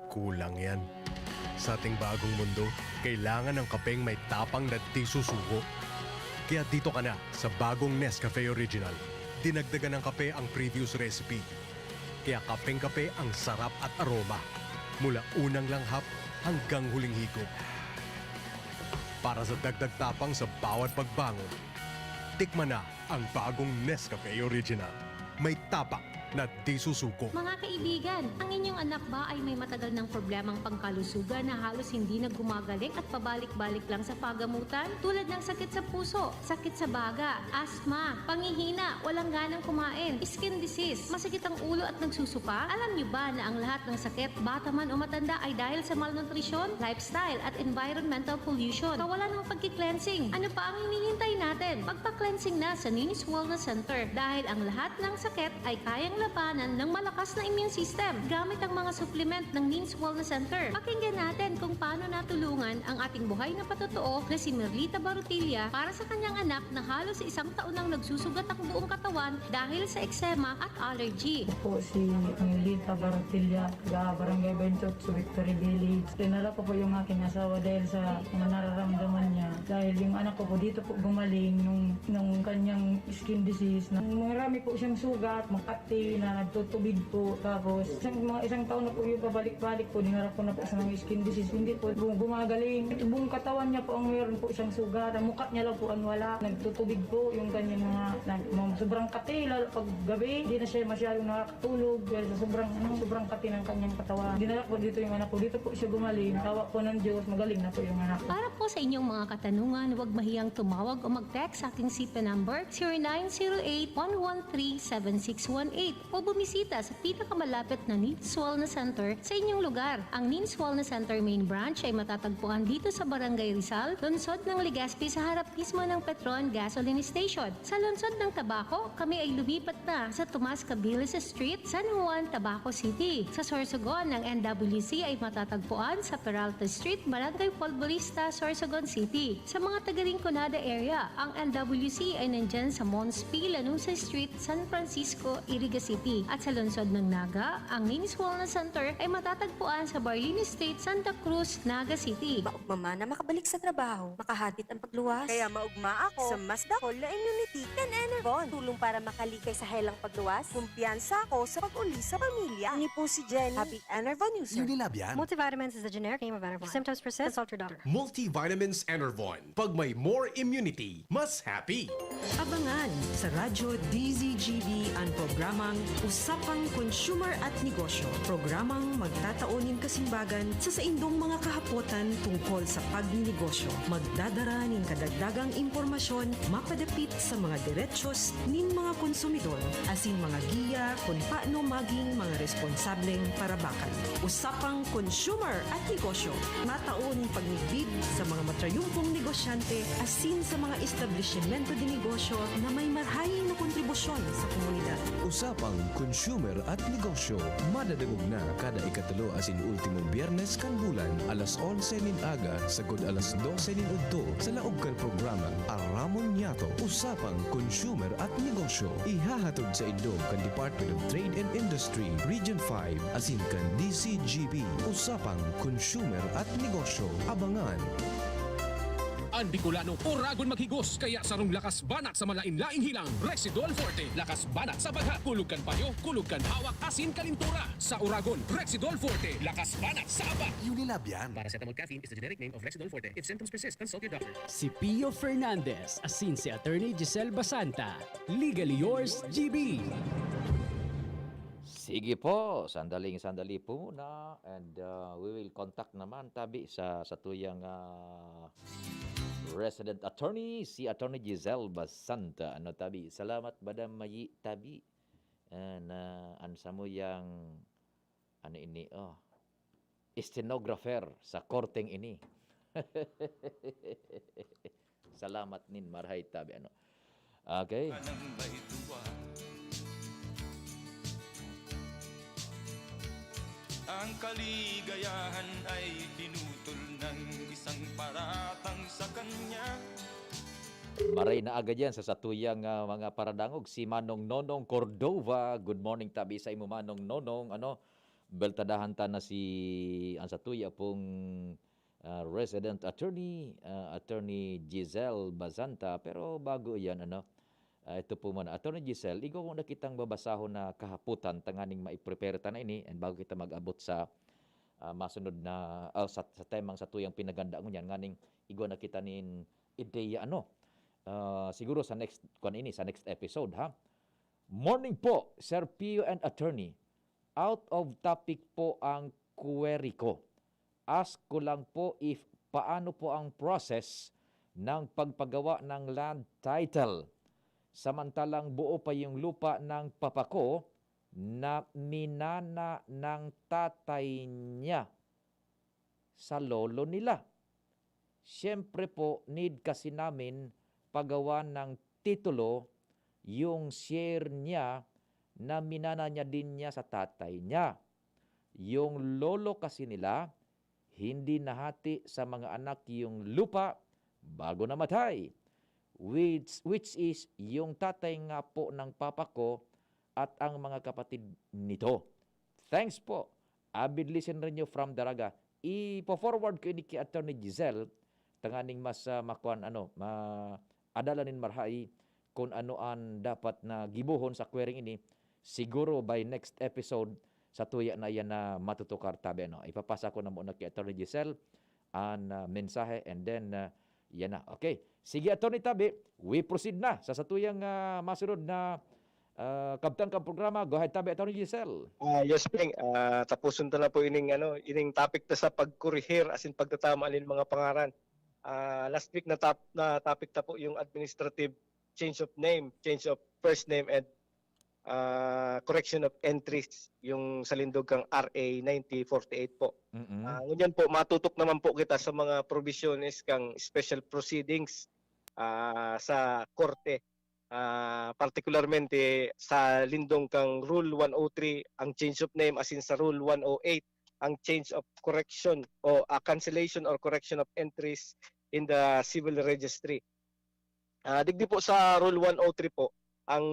Kulang yan. Sa ating bagong mundo, kailangan ng kapeng may tapang na di susuko. Kaya dito ka na sa bagong Nescafe Original. Dinagdagan ng kape ang previous recipe. Kaya kapeng-kape ang sarap at aroma. Mula unang langhap hanggang huling higop. Para sa dagdag tapang sa bawat pagbangon, tikman na ang bagong Nescafe Original. May tapang na di susuko. Mga kaibigan, ang inyong anak ba ay may matagal ng problemang pangkalusugan na halos hindi na gumagaling at pabalik-balik lang sa pagamutan? Tulad ng sakit sa puso, sakit sa baga, asthma, panghihina, walang ganang kumain, skin disease, masakit ang ulo at nagsusuka? Alam niyo ba na ang lahat ng sakit, bata man o matanda, ay dahil sa malnutrisyon, lifestyle at environmental pollution? Kawalan ng pagki-cleansing. Ano pa ang hinihintay natin? Magpa-cleansing na sa Nins Wellness Center dahil ang lahat ng sakit ay kayang labanan ng malakas na immune system gamit ang mga supplement ng Nins Wellness Center. Pakinggan natin kung paano natulungan ang ating buhay na patotoo na si Merlita Barutilla para sa kanyang anak na halos isang taon nang nagsusugat ang buong katawan dahil sa eksema at allergy. Po si Merlita Barutilla, taga Barangay Benchot, sa Victory Village. Dinala ko po yung aking asawa dahil sa mga nararamdaman niya. Dahil yung anak ko po dito po gumaling nung, nung kanyang skin disease. Nung marami po siyang sugat, makati na nagtutubig po. Tapos isang, mga isang taon na po yung pabalik-balik po, dinala ko na po sa mga skin disease. Hindi po bu- gumagaling. Buong katawan niya po ang meron po siyang sugat. Ang mukha niya lang po ang wala. Nagtutubig po yung kanyang mga, nag, mga sobrang kati, lalo pag gabi. Hindi na siya masyadong nakakatulog dahil sa sobrang, ano, sobrang kati ng kanyang katawan. Dinala ko dito yung anak ko. Dito po siya gumaling. Tawa po ng Diyos, magaling na po yung anak ko. Para po sa inyong mga katanungan, huwag mahiyang tumawag o mag-text sa aking C P number, zero nine zero eight, one one three, seven six one eight, o bumisita sa pinakamalapit na Nins Wellness Center sa inyong lugar. Ang Nins Wellness Center Main Branch ay matatagpuan dito sa Barangay Rizal, lungsod ng Legazpi, sa harap mismo ng Petron Gasoline Station. Sa lungsod ng Tabaco, kami ay lumipat na sa Tomas Cabilis Street, San Juan, Tabaco City. Sa Sorsogon, ang N W C ay matatagpuan sa Peralta Street, Barangay Polvorista, Sorsogon City. Sa mga taga Rinconada area, ang N W C ay nandyan sa Mons P. Lanuza Street, San Francisco, Iriga City. At sa lungsod ng Naga, ang Nins Wellness Center ay matatagpuan sa Barlini Street, Santa Cruz, Naga City. Maugma man na makabalik sa trabaho, makahatid ang pagluwas. Kaya maugma ako sa mas dakol na immunity kan Enervon. Tulong para makalikay sa helang pagluwas. Kumpiyansa ako sa pag-uli sa pamilya. Ini po si Jenny. Happy Enervon user. Unilab yan. Multivitamins is the generic name of Enervon. If symptoms persist, consult your doctor. Multivitamins Enervon. Pag may more immunity, mas happy. Abangan sa Radyo D Z G B an programang Usapang Consumer at Negosyo. Programang magtatao nin kasimbagan sa saindong mga kahapotan tungkol sa pagninegosyo. Magdadara nin kadagdagang impormasyon mapadapit sa mga derechos nin mga konsumidor, asin mga giya kun paano maging mga responsableng parabakan. Usapang Consumer at Negosyo. Matao nin pagmidbid sa mga matrayumpong negosyante asin sa mga establisimento de negosyo na may marhay na kontribusyon sa komunidad. Usapang Consumer at Negosyo. Madadangog na kada ikatulo asin ultimong Biyernes kan bulan, alas onse nin aga sagkod alas dose nin udto, sa laog kan programang Aramon Niyato, Usapang Consumer at Negosyo. Ihahatod saindo kan Department of Trade and Industry, Region five, asin kan D C G B. Usapang Consumer at Negosyo. Abangan! An Bicolano, oragon maghigos, kaya sarong lakas banat sa malain-laing hilang, Rexidol Forte. Lakas banat sa pagha, kulog kan payo, kulog kan hawak, asin kalintura. Sa oragon, Rexidol Forte. Lakas banat sa aba. Unilab yan. Paracetamol caffeine is the generic name of Rexidol Forte. If symptoms persist, consult your doctor. Si Pio Fernandez asin si Attorney Giselle Basanta. Legally yours, G B. Sige po, sandaling-sandali po muna, and uh, we will contact naman tabi sa satuyang uh, resident attorney, si Attorney Giselle Basanta. Ano tabi? Salamat, Madam Mayi, tabi. And uh, an samuyang, ano ini, oh, stenographer sa korteng ini. Salamat nin marhay tabi, ano. Okay. Ang kaligayahan ay pinutol ng isang paratang sa kanya. Maray na agad yan sa satuyang ah, mga paradangog. Si Manong Nonong Cordova. Good morning tabi sa imo, Manong Nonong. Ano, beltadahan ta na si ang satuya pong ah, resident attorney, ah, Attorney Giselle Bazanta. Pero bago yan, ano, ah, ito po muna. Attorney Giselle, igwa ko na kitang babasahon na kahaputan tanganing maiprepare ta na ini and bago kita mag-abot sa ah, masunod na ah, sa, sa temang satuyang pinaganda ngunyan nganing igwa na kita nin ideya, ano. Ah, siguro sa next kwan ini, sa next episode, ha. Morning po, Sir Pio and Attorney. Out of topic po ang query ko. Ask ko lang po if paano po ang process ng pagpagawa ng land title samantalang buo pa yung lupa ng papa ko na minana ng tatay niya sa lolo nila. Siyempre po, need kasi namin pagawa ng titulo yung share niya na minana niya din niya sa tatay niya. Yung lolo kasi nila, hindi nahati sa mga anak yung lupa bago namatay. Which, which is yung tatay nga po ng papa ko at ang mga kapatid nito. Thanks po. Avid listener nyo from Daraga. Ipo-forward ko ini ki Attorney Giselle tanganing mas ah, makuan ano, ma adala nin marhay kun ano an dapat na gibohon sa query ini. Siguro by next episode sa tuya na yan na matutukar tabi ano. Ipapasa ko na muna ki Attorney Giselle an ah, mensahe and then ah, yan na. Okay. Sige Attorney Tabi, we proceed na sa satuyang ah, masunod na ah, kabtang kang programa. Go ahead tabi Attorney Giselle. Ah, yes, Ping. Ah, tapuson ta na po ining ano, ining topic ta sa pagkurihir asin pagtatama nin mga pangaran. Ah, last week na top na topic ta po yung administrative change of name, change of first name and ah, correction of entries yung sa lindog kang R A ninety forty-eight po. Mm-mm. Ah, ngunyan po matutok naman po kita sa mga provisiones kang special proceedings ah, sa korte. Ah, particularmente sa lindong kang Rule one oh three, ang change of name, asin sa Rule one oh eight, ang change of correction o ah, cancellation or correction of entries in the civil registry. Ah, digdi po sa Rule one oh three po, ang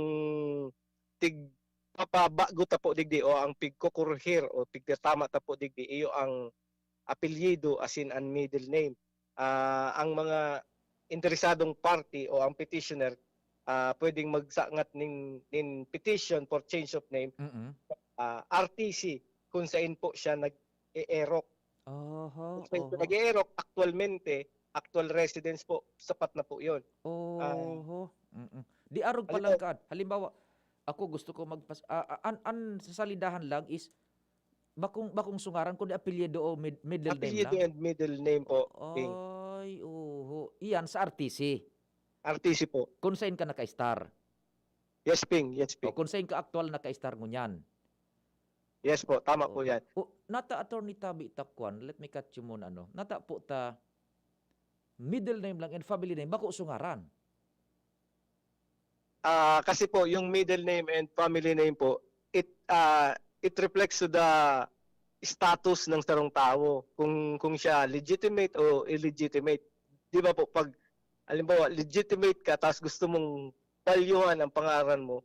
tigpapabago ta po digdi o ang pigkukurhir o pigtatama ta po digdi, iyo ang apelyido asin an middle name. Ah, ang mga interesadong party o ang petitioner ah, pwedeng magsangat nin, nin petition for change of name, Mm-mm. ah, R T C, kung saan po siya nag-e-erok. Oho, Kung saan po oho. nag-e-erok, aktualmente, actual residence po, sapat na po yun. Oho. Mm-mm. Di arog pa Halimbawa- lang ka. Halimbawa, ako gusto ko magpas ah, ah, an an sa salidahan lang is bakong bakong sungaran kundi apelyido o mid- middle name Apelyido lang. and middle name po. Ping. Ay, oho. Iyan sa R T C. R T C po. Kung saan ka naka-star. Yes, Ping. Yes, O Ping. kung saan ka aktual naka-star ngunyan. Yes po. Tama po yan. O, nata attorney tabi ta kwan, let me catch you muna, no? Nata po ta middle name lang and family name, bako sungaran. Ah, kasi po, yung middle name and family name po, it ah, it reflects to the status ng sarong tawo. Kung kung siya legitimate o illegitimate. 'Di ba po, pag halimbawa legitimate ka tapos gusto mong palyuhan ang pangaran mo,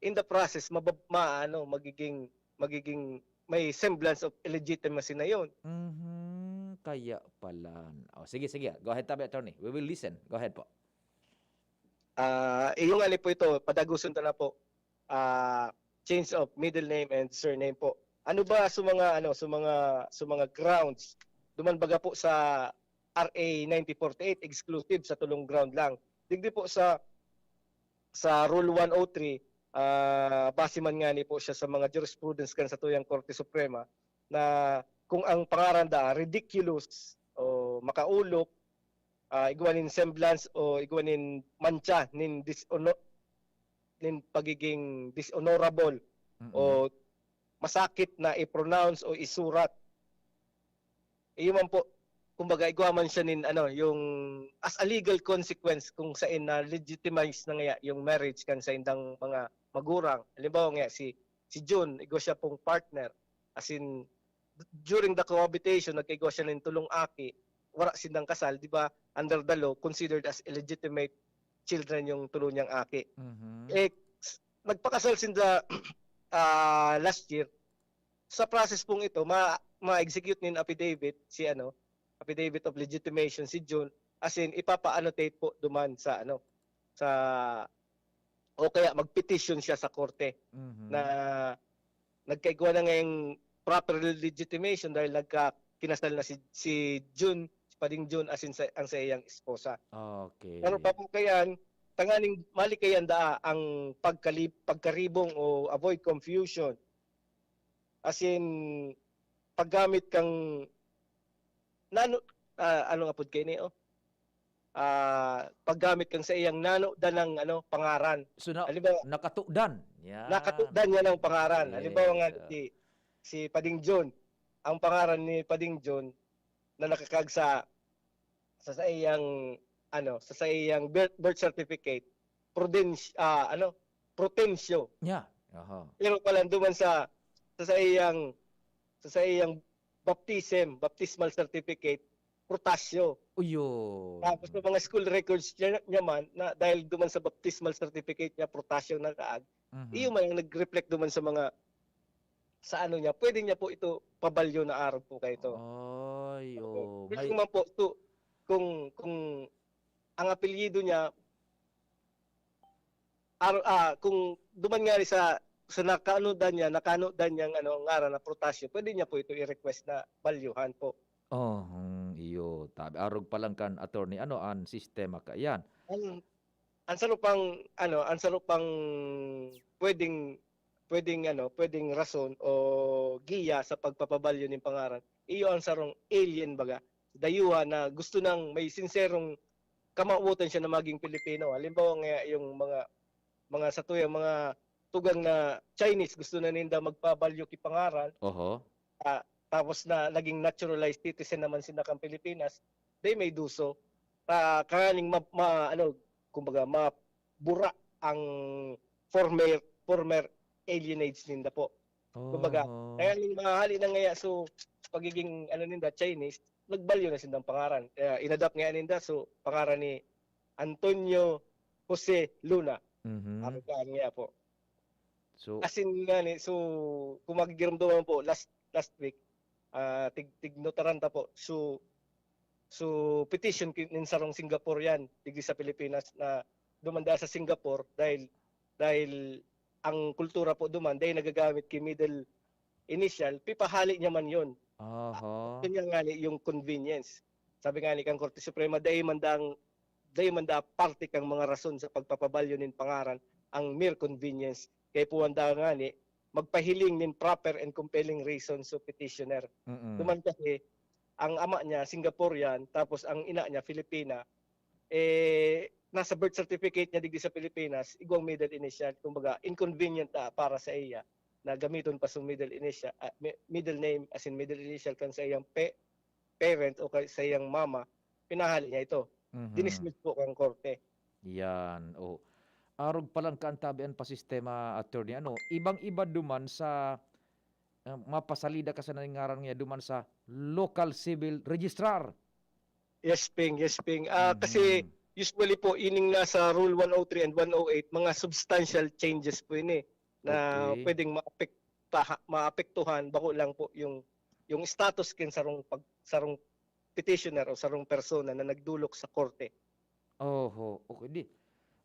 in the process mabab ma ano, magiging magiging may semblance of illegitimacy na 'yon. Mhm, kaya pala. O, sige, sige. Go ahead tabi, attorney. We will listen. Go ahead po. Ah, iyo ngani po ito, padaguson ta na po. Ah, change of middle name and surname po. Ano ba sa mga ano, sa mga sa mga grounds duman baga po sa R A ninety forty-eight exclusive sa tulong ground lang. Digdi po sa sa Rule one oh three, ah, base man ngani po siya sa mga jurisprudence kan satuyang Korte Suprema na kung ang pangaran da ridiculous o makaulok, ah, igwa nin semblance o igwa nin mantsa nin disono nin pagiging dishonorable Mm-mm. o masakit na i-pronounce o isurat. Iyo man po, kumbaga igwa man siya nin ano, yung as a legal consequence kung sain na legitimize na ngaya yung marriage kan saindang mga magurang. Halimbawa nga si si Jun, igwa siya pong partner. As in, during the cohabitation, nagkaigwa siya nin tulong aki, wara sindang kasal, di ba, under the law, considered as illegitimate children yung tulo niyang aki. Mhm. Eh, s-, nagpakasal sinda, ah, last year. Sa process pong ito, ma-, ma-execute nin affidavit si ano, affidavit of legitimation si Jun, as in, ipapa-annotate po duman sa ano, sa, o kaya mag-petition siya sa korte Mhm. na nagkaigwa na ngayong proper legitimation dahil nagka-, kinasal na si, si Jun, si Pading Jun, as in sa, ang sa iyang esposa. Okay. Pero pa po kayan, tanganing malikayan daa ang pagkali-, pagkaribong o avoid confusion. As in, paggamit kang nano, ah, ano nga pod kaini, oh? Ah, paggamit kang sa iyang nano danang ano, pangaran. So, na-, Halimbawa, nakatudan. Yan. Nakatudan niya ng pangaran. Halimbawa nga, Yes, ah. si, si Pading John, ang pangaran ni Pading John na nakakag sa, sa, sa iyang, ano, sa, sa iyang birth, birth certificate, Prudence, ah, ano, Prudencio. Yeah. Aha. Pero pala duman sa, sa, sa iyang, sa, sa iyang baptism, baptismal certificate, Protasio. Uyo. Tapos sa mga school records niya, niya man, na dahil duman sa baptismal certificate niya, Protasio na kaag, Mhm. iyo man ang nag-reflect duman sa mga, sa ano niya, pwede niya po ito pabalyo na arog po kayo ito. Ay, Opo. oo. Pero May kung man po, to, kung, kung ang apelyido niya, ar-, ah, kung duman nga sa, sa nakaanodan niya, nakaanodan niyang ano, ngaran na Protasio, pwede niya po ito i-request na balyuhan po. Oh, hmm, iyo. Tabi, arog pa lang kan attorney, ano, ang sistema ka, yan. Ang, ang saro pang, ano, ang saro pang pwedeng, pwedeng, ano, pwedeng rason o giya sa pagpapabalyo nin pangaran, iyo ang sarong alien, baga. Dayuhan na gusto nang may sinserong kamawotan siya na maging Pilipino. Halimbawa nga, yung mga, mga satuyang mga tugang na Chinese, gusto na ninda magpabalyo ki pangaran. Oho. Ah, tapos na naging naturalized citizen naman sila kan Pilipinas, they may do so. Ah, kaning ma-, ma-, ano, kumbaga, mabura ang former, former alienage ninda po. Kumbaga, Oho. Kaya ning mahali na ngaya, so, pagiging, ano ninda, Chinese, nagbalyo na sindang pangaran. Kaya inadapt ngaya ninda, so, pangaran ni Antonio Jose Luna. Mhm. Ang pangaran ngaya po. So, As in nga ni, so, kung magigiramdaman po, last, last week, ah, tig-, tignotaran ta po. So, so, petition ki-, nin sarong Singaporean, digdi sa Pilipinas, na dumanda sa Singapore dahil, dahil ang kultura po duman, dahil nagagamit ki middle initial, pipahali niya man yun. Aha. Yun nga nga ni, yung convenience. Sabi nga ni kang Korte Suprema, dahil man dang, dahil man da parte kang mga rason sa pagpapabalyo nin pangaran, ang mere convenience. Kaya puwan da nga ni, magpahiling nin proper and compelling reason sa petitioner. Mm-mm. Duman kasi, ang ama niya, Singaporean, tapos ang ina niya, Filipina, eh, nasa birth certificate niya digdi sa Pilipinas, igwang middle initial, kumbaga, inconvenient na para sa iya na gamiton pa sa middle initial, ah, mi-, middle name, as in middle initial kan sa iyang pe-, parent o kay, sa iyang mama, pinahali niya ito. Mhm. Dinismiss po ang korte. Yan, oh. Arog pa lang kaantabi an pasistema, attorney, ano, ibang-iba duman sa, ah, mapasalida ka sa ngaran niya duman sa local civil registrar. Yes, Ping. Yes, Ping. Ah, kasi Mhm. usually po, ining nasa Rule one oh three and one oh eight, mga substantial changes po ini na Okay. pwedeng maapektaha-, maapektuhan, bako lang po yung, yung status kin sarong pag-, sarong petitioner o sarong persona na nagdulok sa korte. Oho, okay. Di,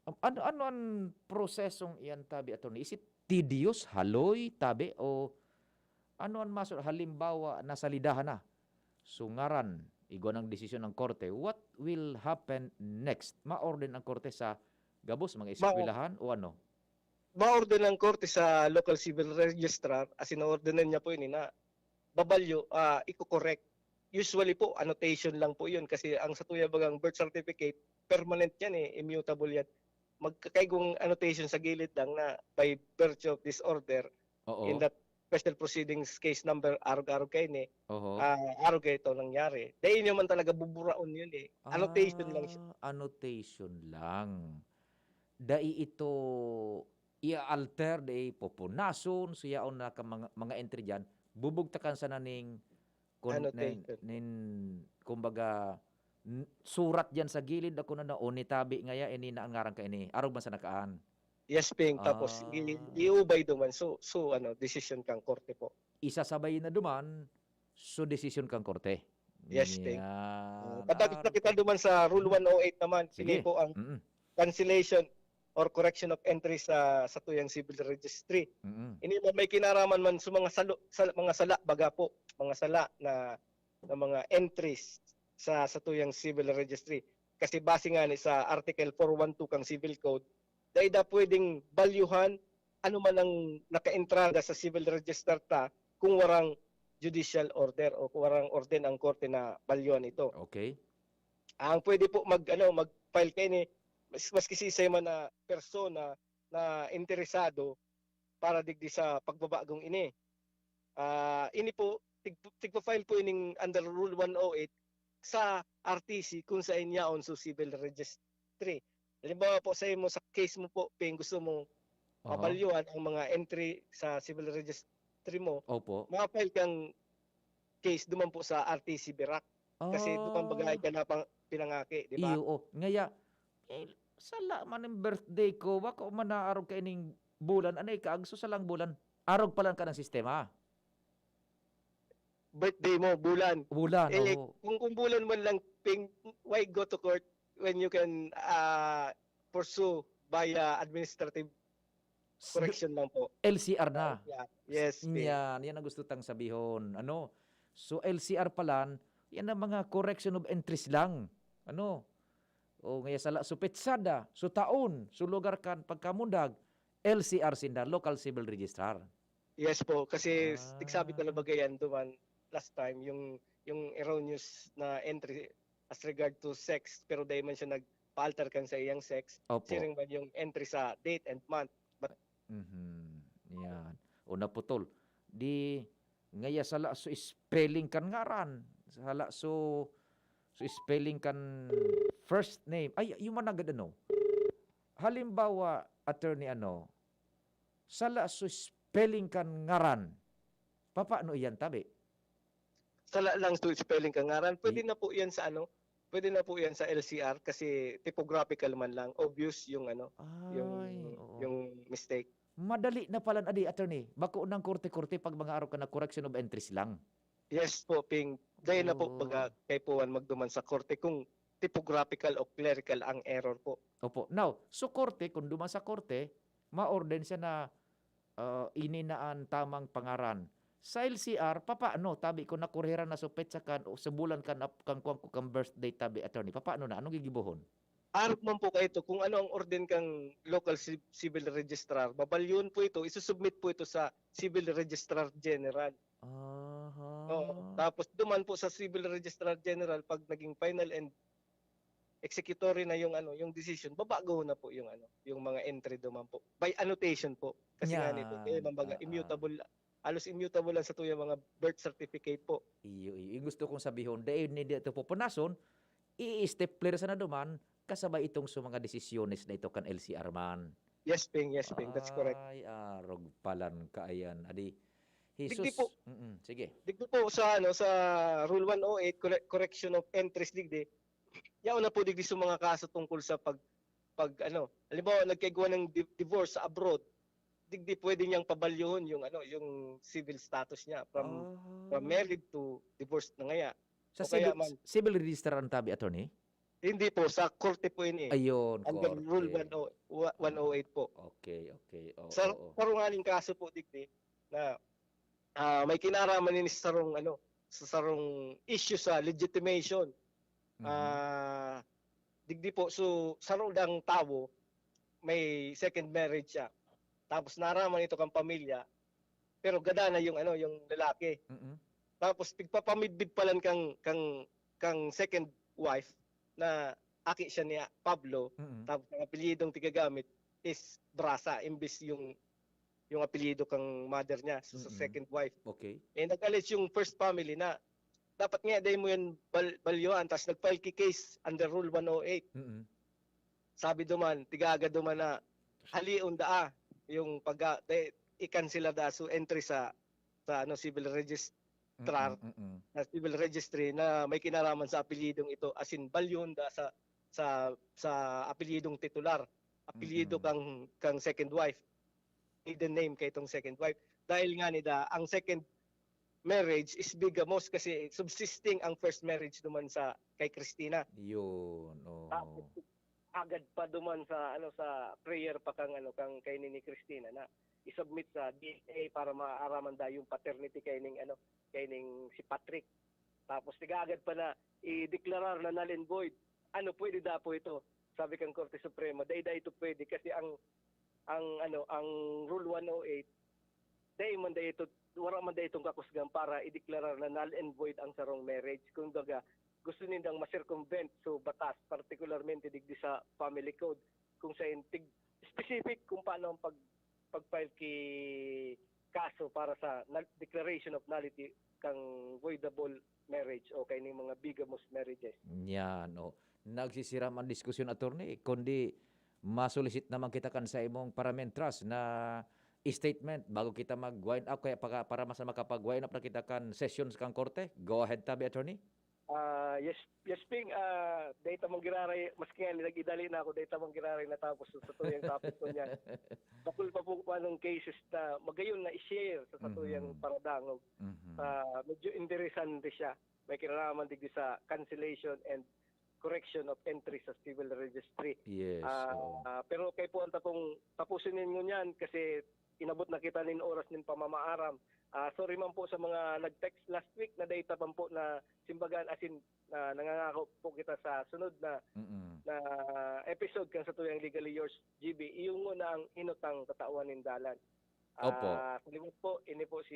um, ano, ano ang prosesong iyan, tabi, attorney? Is it tedious, haloy, tabi, o ano ang maso-, halimbawa, nasalidahan na? So, ngaran, igwa ng desisyon ng korte. What will happen next? Ma-order ang korte sa gabos, mga Ma- eskwelahan, o ano? Ma-order ng korte sa local civil registrar, as in, ordenan niya po yun, eh, na babalyo, ah, iko-correct. Usually po, annotation lang po yun kasi ang sa tuya bagang birth certificate, permanent yan eh, immutable yan. Magkakaigong annotation sa gilid lang na by virtue of this order, Oo. in that special proceedings case number, arog-arog kayo ni, Oho. ah, arog kayo ito nangyari. Dahil nyo man talaga buburaon yun eh. Annotation lang siya. Ah, annotation lang. Dai ito i-alter, dai pupunason, so yaon na ka mga, mga entry diyan, bubugtakan sana ning kon-, nin, Annotation. nin, kumbaga, n-, surat diyan sa gilid, ako na na, o nitabi ngaya, ini na ang ngaran ka ini. Arog man sana kaan. Yes, Ping. Tapos, Ah. i-, iubay duman. So, so, ano, desisyon kang korte po. Isasabay na duman, so desisyon kang korte. Yes, Ping. Yan, Ah, patapos na arog. kita duman sa Rule Mm. one oh eight naman. Sige. Ini po ang Mm. cancellation or correction of entry sa, sa tuyang civil registry. Mm. Ini man may kinaraman man sa mga salo-, sa mga sala, baga po, mga sala na, na mga entries sa, sa tuyang civil registry. Kasi base nga ni sa Article four one two kang Civil Code, dai da pwedeng balyuhan ano man ang nakaentrada sa civil register ta kung warang judicial order o kung warang orden ang korte na balyuhan ito. Okay. Ang pwede po mag, ano, mag-file kaini, mas-, maski siisay man na persona na interesado para digdi sa pagbabagong ini. Ah, ini po, tig-, tigpa-file po ining under Rule one oh eight sa R T C kung saen yaon sa civil registry. Halimbawa po, sa imo, sa case mo po, Ping, gusto mo Aha. mabalyuhan ang mga entry sa civil registry mo, Opo. maka-file kang case duman po sa R T C Virac. Kasi duman baga Ah. ka na pang-, pinangaki, di ba? Iyo, oh. Ngaya, eh, sala man ang birthday ko, bako man naarog kaining bulan, anay kaagso, salang bulan. Arog pa lang ka ng sistema. Birthday mo, bulan. Bulan, Eh, oo. kung, kung bulan man lang, Ping, why go to court when you can, ah, pursue via administrative S-, correction lang po? L C R na. Yeah. Yes, Ping. Yan, yan ang gusto tang sabihon. Ano? So, L C R palan, yan ang mga correction of entries lang. Ano? O, ngaya sala, so petsada, so taon, so lugar kan pagkamundag, L C R sinda, local civil registrar. Yes po, kasi s-, Ah. nagsabi talaga yan duman last time, yung, yung erroneous na entry as regard to sex, pero dahil man siya nagpa-alter kan sa iyang sex, Opo. siring man yung entry sa date and month. But Mhm. Yan. O naputol. Di, ngaya sala so spelling kan ngaran. Sala so, so spelling kan first name. Ay, yung managad ano. Halimbawa, attorney ano, sala so spelling kan ngaran. Papaano iyan, tabi? Sala lang so spelling kan ngaran. Pwede Di- na po yan sa ano, pwede na po yan sa L C R kasi typographical man lang. Obvious yung ano, yung, Ay, oo. yung mistake. Madali na palan adi, attorney. Bako nang korte-korte pag mga arog ka na correction of entries lang. Yes po, Ping. Dahil na po, Oo. baga, kaipuhan magduman sa korte kung typographical o clerical ang error po. Opo. Now, so korte, kung duman sa korte, ma-order siya na, ah, ini na an tamang pangaran. Sa L C R, papaano? Tabi ko, nakurhiran na so petsa kan, o sa bulan kan ap-, kan kuwan ko, kan birthday, tabi, attorney. Papaano na? Anong gigibohon? Arog man po kaito kung ano ang orden kang local ci-, civil registrar. Babalyuhon po ito, isusubmit po ito sa Civil Registrar General. Aha. Oo. Tapos duman po sa Civil Registrar General, pag naging final and executory na yung ano, yung decision, babagohon na po yung ano, yung mga entry duman po. By annotation po. Kasi nga nito, Yan. kaya man baga, Ah, ah. immutable, halos immutable lang sa tuyang mga birth certificate po. Iyo, iyo. Yung gusto kong sabihon, dahil hindi ito pupunason, i-stapler sana duman, kasabay itong sa mga desisyones na ito kan L C R man. Yes, Ping. Yes, Ping. That's correct. Ay, arog palan ka ayan. Adi, Digdi Jesus. po. Mm-mm. Sige. Digdi po sa, ano, sa Rule one oh eight, corre-, correction of entries, digdi. Yaon na po digdi sa mga kaso tungkol sa pag, pag, ano, halimbawa, nagkaigwa ng di-, divorce sa abroad, digdi pwede niyang pabalyuhon yung, ano, yung civil status niya from, Ah. from married to divorced na ngaya. Sa O kaya civil, man civil register ang tabi, attorney? Hindi po, sa korte po yun eh. Ayun, Under korte. Rule one oh, wa-, one oh eight po. Okay, okay. Oo, Sa oo. karungaling kaso po, digdi, na, ah, may kinaraman yun sa sarong, ano, sa sarong issue sa legitimation. Mhm. Ah, digdi po, so, saro dang tawo, may second marriage siya. Tapos naraman ito kang pamilya, pero gada na yung, ano, yung lalaki. Mm-mm. Tapos pigpapamidbid palan kang, kang, kang second wife na aki siya ni Pablo, Mm-mm. tapos ang apelyidong tigagamit is Brasa, imbis yung, yung apelyido kang mother niya, so sa Mm-mm. second wife. Okay. Eh, nag-allege yung first family na dapat nga, dahil mo yan bal-, balyuan, tas nag-file ki case under Rule one oh eight. Mm-mm. Sabi duman, tigaga duman na, halion daa, yung pag-, de-, i-cancel na daa, so entry sa, sa ano, civil registrar, Mm, mm. na civil registry na may kinalaman sa apelyidong ito, as in, balyon da sa, sa, sa apelyidong titular, apelyido Mm. kang, kang second wife, maiden name kay itong second wife. Dahil nga nida, ang second marriage is bigamous kasi subsisting ang first marriage naman sa kay Christina. Yun, oo. Tapos agad pa duman sa ano, sa prayer pa kang ano, kang kay ni Christina na i-submit sa D N A para maaraman da yung paternity kay ning ano, kay ning si Patrick. Tapos tigaagad pa na i-deklarar na null and void. Ano, pwede da po ito? Sabi kang Korte Suprema, dai-dai ito pwede kasi ang ang ano, ang Rule one oh eight, dai man dai ito, wala man dai itong kakusgan para i-deklarar na null and void ang sarong marriage. Kumbaga, gusto nindang ma-circumvent so batas, particularmente digdi sa family code, kung sa intig specific kung paano ang pag pag-file ki kaso para sa nul- declaration of nullity kang voidable marriage o kay ning mga bigamous marriages. Yan, o. Nagsisiram ang diskusyon, attorney, kundi ma-solicit naman kita kan sa imong paramentras na statement bago kita mag-wind up, kaya para, para mas makapag-wind up na kita kan sessions kang korte. Go ahead, tabi, attorney. Ah, yes, yes, Ping. Ah, data mong giraray, maski nga nag-idali na ako, data mong giraray natapos sa tuyang topic ko niya. Bakul pa po anong cases na magayon na i-share sa satuyang Mm. paradangog. Mhm. Ah, medyo interesante siya. May kinalaman digdi sa cancellation and correction of entry sa civil registry. Yes, Ah, oo. ah, pero kay po ang tapong tapusin ninyo niyan kasi inabot na kita nin oras nin pamamaaram. Ah, sorry man po sa mga nag-text last week na data man po na simbagan, as in, na nangangako po kita sa sunod na Mm-mm. na episode kan satuyang Legally Yours, G B, iyo ngona ang inutang tatawan nin dalan. Opo. Ah, sa liwat po, ini po si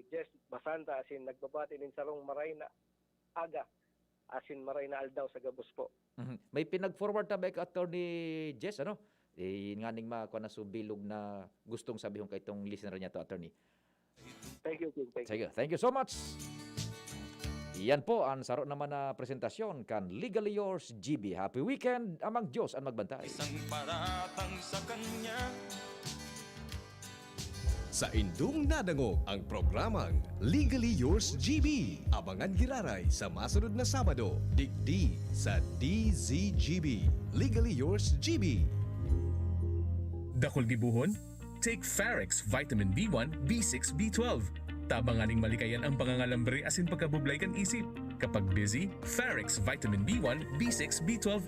Jess Basanta, as in, nagbabati nin sarong maray na aga, as in, maray na aldaw sa gabos po. Mhm. May pinag-forward ta ba ka, Attorney Jess, ano? Eh, yun nga ning mga kuwan na subilog na gustong sabihon kay itong listener niya to, Attorney. Thank you, King. Thank you. Sige, thank you so much. Yan po ang saro naman na presentasyon kan Legally Yours, G B. Happy weekend, amang Diyos ang magbantay. Isang paratang sa Kanya. Saindong nadangog ang programang Legally Yours, G B. Abangan giraray sa masunod na Sabado, digdi sa D Z G B. Legally Yours, G B. Dakul gibohon? Take Farex Vitamin B one, B six, B twelve. Tabangan ning malikayan ang pangangalambre asin pagkabublay kan isip. Kapag busy, Farex Vitamin B one, B six, B twelve